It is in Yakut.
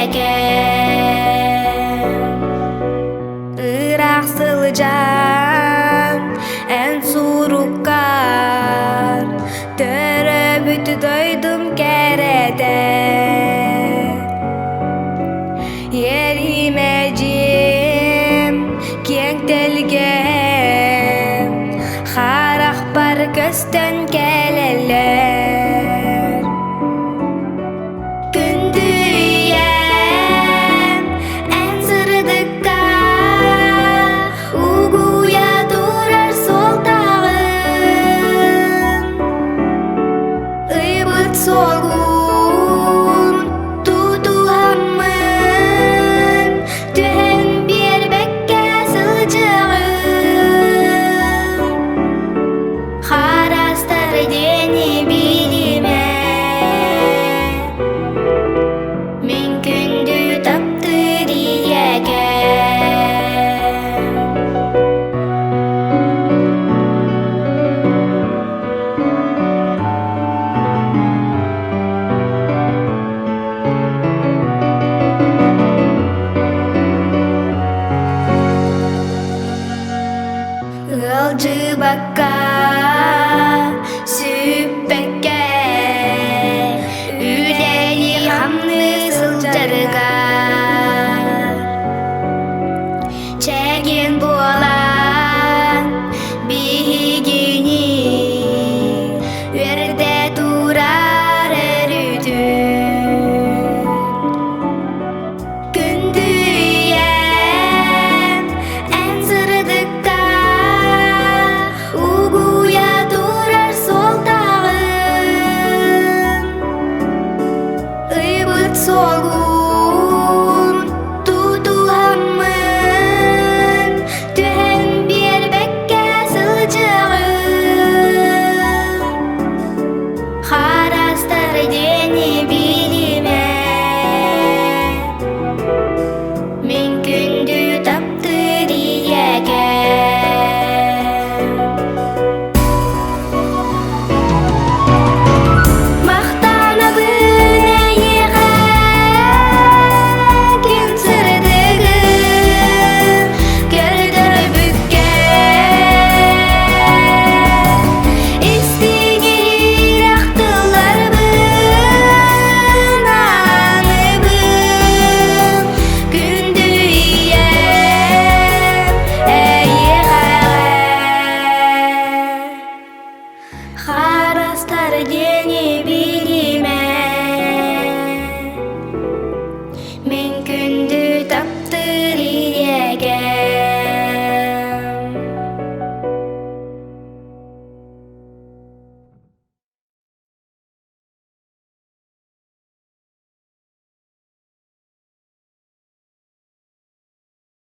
ийэкэм. Ыраах сылдьан эн суруккар төрөөбүт дойдум кэрэтэ. Иэримэ дьиэм, киэҥ тэлгэһэм, харахпар көстөн кэлэллэр. Күндү ийэм, эн сырдыкка угуйа турар суолтаҕын. Ыйбыт суолгун тутуһаммын, түһэн биэрбэккэ сылдьаҕын. Харастар диэни билимэ, мин күндү таптыыр ийэкэм. Ыалдьыбакка, сүппэккэ, үлэлии-хамныы сылдьарыгар чэгиэн буолан биһигини үөрдэ турар өрүтүн. Күндү ийэм, эн сырдыкка угуйа турар суолтаҕын. Ыйбыт суолгун тутуһаммын, түһэн биэрбэккэ сылдьаҕын. Харастар диэни билимэ, мин күндү таптыыр ийэкэм. Махтанабын эйиэхэ күн сырдыгын көрдөрбүккэ Истиҥ-иһирэх тылларбын ааныбын күндү ийэм эйиэхэ. Харастар диэн